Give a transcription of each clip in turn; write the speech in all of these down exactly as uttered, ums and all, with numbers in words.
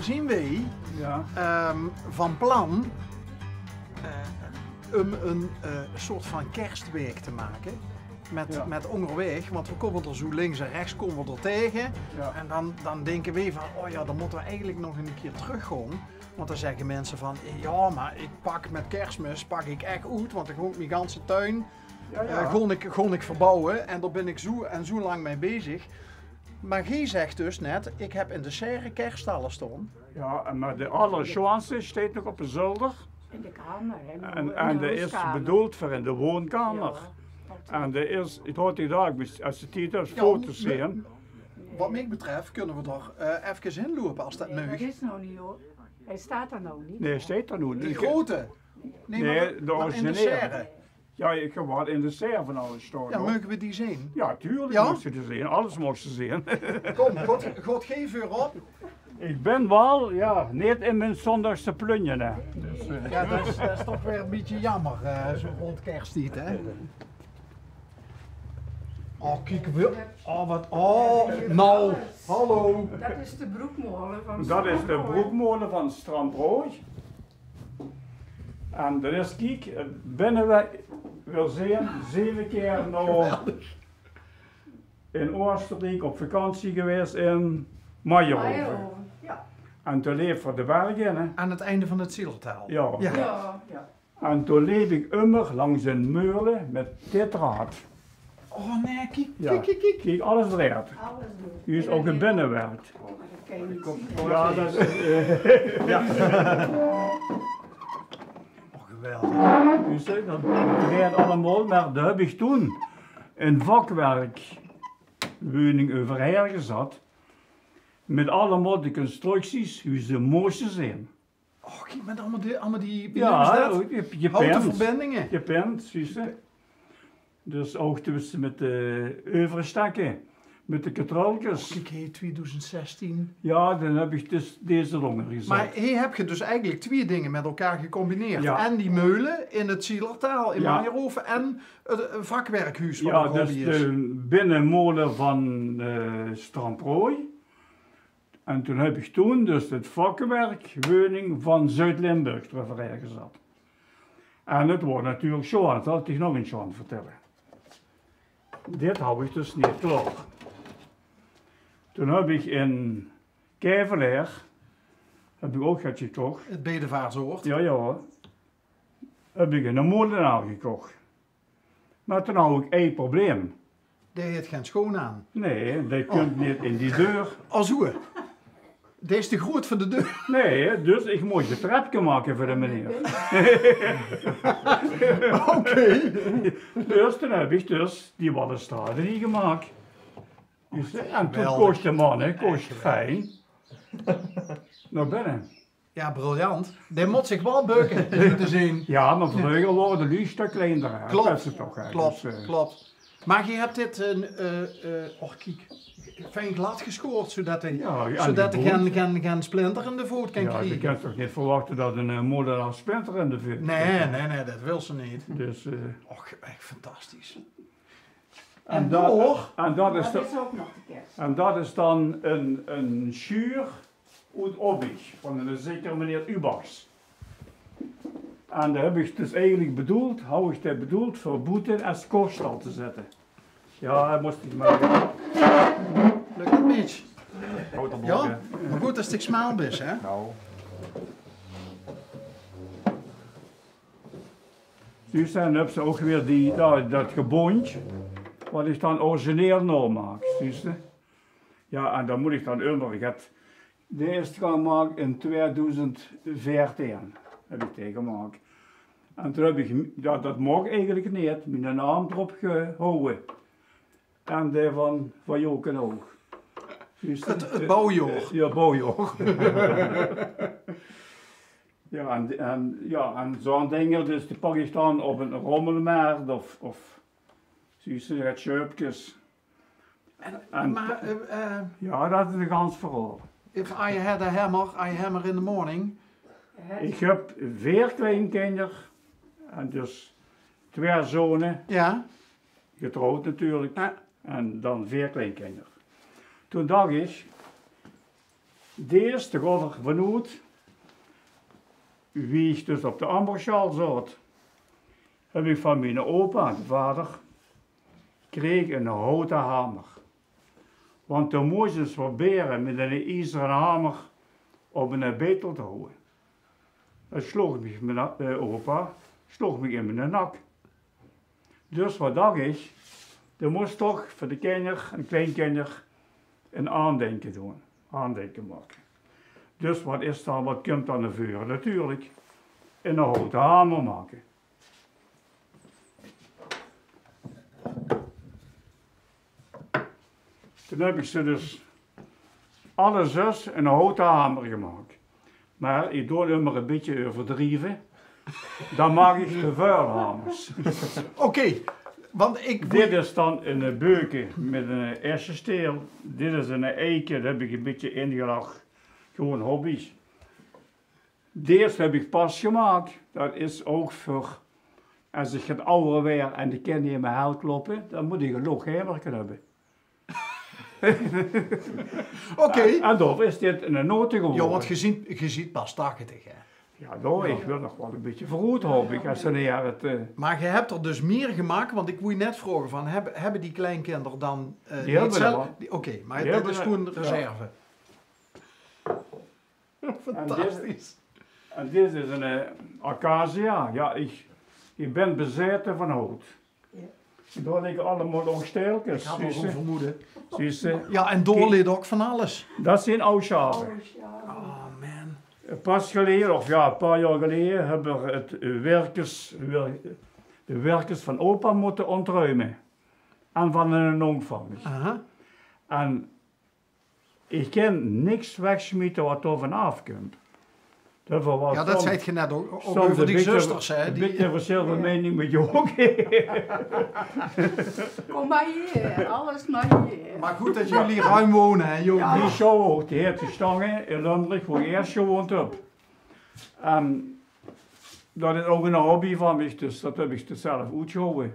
Zien weej, ja, ehm, van plan, eh, um een, eh, soort van kerstweek te make. Met, ja, met óngerwaeg, want we kómme d'r zoe links en rechts kómme we d'r taege. Ja. En dan, dan dinke weej van, oh ja, dan mótte we eigelik nog ein kier trökgaon. Want dan zegge minse van, ja, maar ik pak met Kersmis, pak ik ech oet, want dan gaon ik mien ganse tuin, ja, ja, eh, gaon ik, gaon ik verbouwe. En dao bin ik zoe en zoe lang mei bezig. Maar geej zegt dus net, ik heb in de serre kerststal staon. Ja, maar de allersjoonste steit nog op de zolder. In de kamer, hè, in de, en, in de en de is bedoeld veur in de woonkamer. Ja, en de is, ik hoop die daag, als je tijd hebt, ja, foto's zien. Wat mich betreft kunne we d'r, eh, efkes hin loupe as dat meug. Nee, dat is nog niet, hoor. Hij staat er nog niet. Nee, hij steit er nog niet. Die grote? Nee, maar de originele. Ja, ik heb wel in de serre van alles staan. Ja, moge we die zien? Ja, tuurlijk, ja? Moge ze die zien. Alles moge ze zien. Kom, God, God geef u op. Ik ben wel, ja, niet in mijn zondagse plunje, hè. Dus, eh. Ja, dat is, dat is toch weer een beetje jammer, eh, zo rond kersttijd, hè. Oh, kiek, we, oh, wat, oh, nou, hallo. Dat is de broekmolen van Stramprooi. Dat is de broekmolen van Stramprooi. En dat is, kiek, binne we, we zien zeven keer nou in Oostenrijk op vakantie geweest in Meierhoven. Meierhoven, ja. En toen leef er de berg in, hè. Aan het einde van het Zillertal. Ja. Ja. Ja, ja. En toen leef ik ummer langs een meule met dit raad. Oh nee, kiek, kiek, kiek, kiek. Kiek, alles draait. Alles doet. Hier is ook een binnenwerk. Ja, dat is, eh, ja. Oh, geweldig. Dus, eh, dat draait allemaal, maar daar heb ik toen een vakwerkwoning overheen gezet. Met allemaal de constructies, hoe ze moesten zijn. Oh, kiek, met allemaal die, allemaal die, wie noemen ze dat? Houten verbindingen. Gepend, zuus se. Dus ook tussen met de euverstakken, met de katrolkes. Oh, kiek, hé, tweeduizend zestien. Ja, dan heb ik dus deze longer gezet. Maar hé, heb je dus eigenlijk twee dingen met elkaar gecombineerd. Ja. En die meule in het Zillertal, in Meierhoven, en het, eh, vakwerkhuis van de Robbies. Ja, dus de binnenmolen van, eh, Stramprooi. En toen heb ik toen dus het vakwerkwoning van Zuid-Limburg d'roverheen gezet. En het wordt natuurlijk zo, dat zal ik nog eens gaan vertellen. Dit had ik dus niet klaar. Toen heb ik in Kevelaer, heb ik ook iets gekocht. Het bedevaartsoord. Ja, ja. Heb ik een molenaar gekocht. Maar toen had ik één probleem. Die heeft geen schoen aan. Nee, die komt niet in die deur. Oh, zo. Die is te groot voor de deur. Nee, dus ik moest een trepje maken voor de meneer. Oké. Dus toen heb ik dus die balustrade gemaakt. En toen koos de man, hè, koos fijn. Naar binnen. Ja, briljant. Die moet zich wel beuken, zo te zien. Ja, maar vroeger waren de luuj een stuk kleiner, hè. Klopt, dat is het toch, hè. Klopt, dus, eh, klopt. Maar je hebt dit, eh, eh, eh, och, kiek, fijn glad geschoord, zodat er, ja, ja, zodat er geen, geen, geen splinter in de voet kan krijgen. Ja, je kan toch niet verwachten dat een, eh, molenaar splinter in de voet krijgt. Nee, nee, nee, dat wil ze niet. Dus, eh. Och, echt fantastisch. En dat, en dat is, dat is ook nog de kerst. En dat is dan een, een schuur oet Obbich, van een zekere meneer Ubachs. En daar heb ik dus eigenlijk bedoeld, had ik die bedoeld voor boeten als koststal te zetten. Ja, hij moest niet maar. Lukt het niet? Ja, maar goed, als het smaal is, hè? Nou. Dus dan heb ze ook weer die, dat, dat gebondje, wat ik dan origineel nou maak, zuus se. Ja, en dan moet ik dan ummer, ik heb, die is gemaakt in tweeduizend veertien, heb ik die gemaakt. En toen heb ik, ja, dat mocht eigenlijk niet, mijn naam erop gehouden. En die van, van Joken ook. Dus, het, het, eh, bouwjaar. Eh, ja, bouwjaar. Ja, en, en, ja, en zo'n dinger, dus die pak ik dan op een rommelmarkt of, of, zuus se, het sjeupkes. En, en, maar, eh, eh, ja, dat is een gans verhaal. If I had a hammer, I hammer in the morning. Ik heb veer kleinkinder en dus twee zonen. Ja. Getrouwd natuurlijk. Ja. En dan veer kleinkinder. Toen dacht ik, Dees, de godder vanoet, wie ich dus op de ambachtssjaol zoot, höb ich van miene opa, de vader, kreeg ich eine houte hamer. Want doe mós se ins probere mit eine iezere hamer op eine betel te houwe. Dae sloog mich, miene, eh, opa sloog mich in miene nak. Dus wat dach ich? Doe mós toch veur de kinjer en kleinkinjer ein aandenke doon, aandenke make. Dus wat is dan, wat kump dan nao veure? Natuurlik, eine houte hamer make. Toen höb ich ze dus alle zös eine houte hamer gemaak. Mer ich doon ummer ein bietje euverdrieve. Dan maak ich te väöl hamers. Oké, want ich... Dit is dan ein beuke mit ein esjesteel. Dit is ein eike, dat höb ich ein bietje ingelag. Gewoon hobby. Dees höb ich pas gemaak. Dat is ouch veur es ich get awwer waer en de kin neet mieë hel kloppe, dan mót ich ein laog hamerke höbbe. Oké. En, en daoveur is dit ein note gewore. Jao, want geer zeet, geer zeet pas tachtig, hè? Jao, noe, ich wil nog waal ein bietje veuroet, haop ich, es ze neet het, eh... Mer geer höb d'r dus mieë gemaak, want ich wól net vraoge van, höbbe, höbbe die kleinkinjer dan, eh... Die höbbe d'r waal. Oké, mer dat is gewoon reserve. Fantastisch. En dit, en dit is ein, eh, acacia. Jao, ich, ich bön bezaete van hout. Jao. Dao ligke allemaol ouch steelkes. Ich had al zo'n vermoede. Zuus se? Jao, en dao ligk ouch van alles. Dat zeen aw sjare. Oh, man. Pas geleje, of jao, ein paar jaor geleje, höbbe v'r het, eh, werkes, wer-, de werkes van opa mótte óntruime. En van eine nónk van mich. Aha. En ich kin niks wegsmiete wat dao vanaaf kump. Jao, dat zeet geer net ouch, ouch euver die zusters, hè, die... Ein bietje versjillende meining mit Joke. Kóm mer hie, alles mer hie. Mer good dat geer ruim wone, hè, Joke. Jao. Die sjouw ouch, die haet gestange in Lömmerich, wo ich ieërs gewoeënd höb. En dat is ouch ein hobby van mich, dus dat höb ich dus zelf oetgehawwe.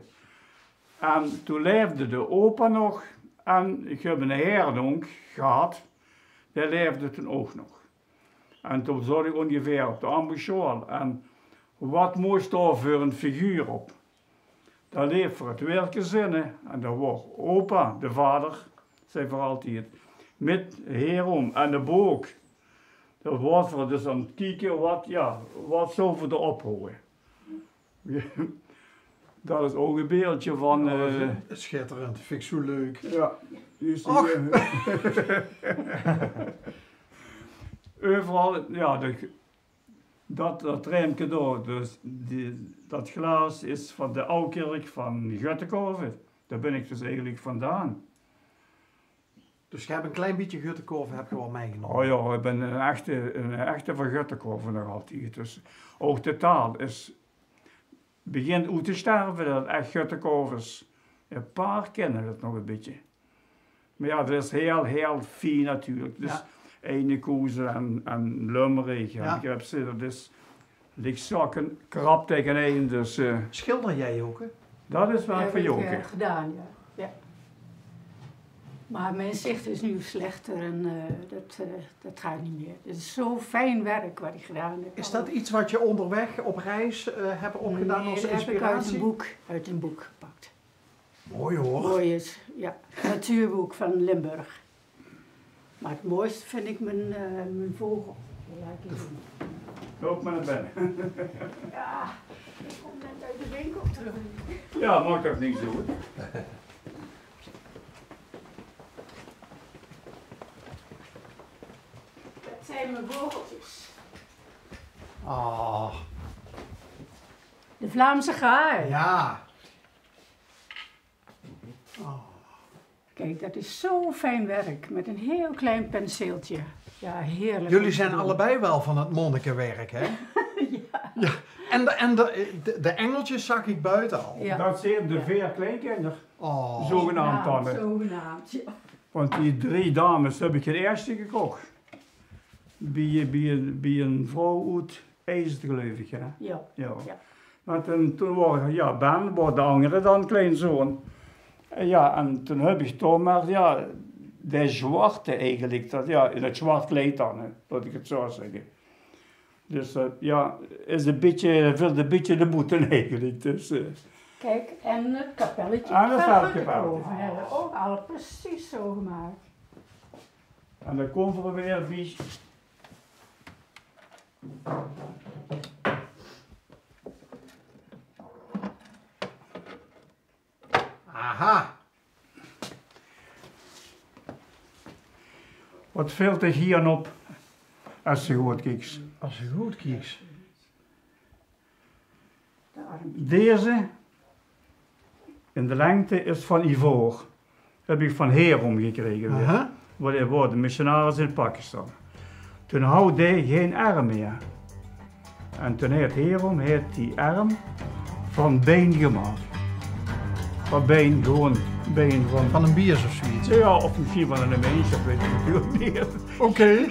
En toen laefde de opa nog en ich höb eine haerdónk gehad, dae laefde toen ouch nog. En toen zoot ich óngeveer op de ambachtssjaol. En wat mós dao veur ein figuur op? Dao leep veur het werkes in, hè. En dao waor opa, de vader, zag v'r altied, mit haer óm en de book. Dao waore v'r dus aan het kieke wat, jao, wat zouwe v'r d'r op hawwe. Dat is ouch ein beeldje van, eh... Sjitterend, vinj ich zoe leuk. Jao, dus, eh, euveral, jao, de, dat, dat raemke dao, dus die, dat glaas is van de aw kirk van Göttekove. Dao bön ich dus eigelik vandaan. Dus geer höb ein klein bietje Göttekove höb geer waal mitgenómme? Oh jao, ich bön ein echte, ein echte van Göttekove nog altied. Dus ouch de taal is, begint oet te sterve, dat ech Göttekovers. Ein paar kinne het nog ein bietje. Mer jao, dat is hieël, hieël fien natuurlik. Dus Enekoeze en, en Lömmerich, jao, begrips se, dat is Ligk zakke krap taenge ein, dus, eh... Sjilder geer ouch, hè? Dat is werk van Joke. Höb ich, eh, gedaon, jao. Jao. Mer mien zich is noe slechter en, eh, dat, eh, dat geit neet mieë. Het is zoe'n fijn werk wat ich gedaon höb. Is dat get wat geer óngerwaeg op reis, eh, höb opgedaon es inspiratie? Nae, dat höb ich oet ein book, oet ein book gepak. Mooi, huur. Mooi is, jao. Natuurbook van Limburg. Mer het mooiste vinj ich mien, eh, mien vogel. Loup mer nao binne. Jao, ich kóm net oet de winkel trök. Jao, maak toch niks oet. Dat zeen mien vogeltjes. Ah. De Vlaamse gaai. Jao. Oh. Kiek, dat is zoe'n fijn werk, mit ein hieël klein penseeltje. Jao, heerlik. Geer zeet allebei waal van het monnikenwerk, hè? Jao. Jao. En de, en de, de, de engeltjes zag ich boete al. Jao. Dat zeen de veer kleinkinjer. Oh. Zoegenaamd dan, hè. Zoegenaamd, jao. Want die drie dames höb ich het ieërste gekoch. Bie, bie, bie ein vrouw oet Eijsde, geluif ich, hè? Jao. Jao. Mer toen, toen waor, jao, Ben waor de angere dan, kleinzoon. En jao, en toen höb ich toch mer, jao, De zwarte eigelik, dat, jao, in 't zwart kleid dan, hè, laot ich 't zoe zègke. Dus, eh, jao, is e bietje, vilt e bietje de boete eigelik. Dus, eh. Kiek, en 't kapelletje. En 't veldkapelletje. Ouch al precies zoe gemaak. En dan kómme v'r weer bie. Aha. Wat vilt dich hie aan op, es se good kieks? Es se good kieks. Deze in de lengte is van ivoor. Höb ich van Herom gekrege weer. Aha. Wo dae waor de missionaris in Pakistan. Toen haw dae gein erm mee. En toen haet Herom, haet die erm van bein gemaak. Van bein, gewoon bein van... Van 'n bies of zoiets? Jao, of mesjien van 'ne mins, dat weit ich natuurlik neet. Oké.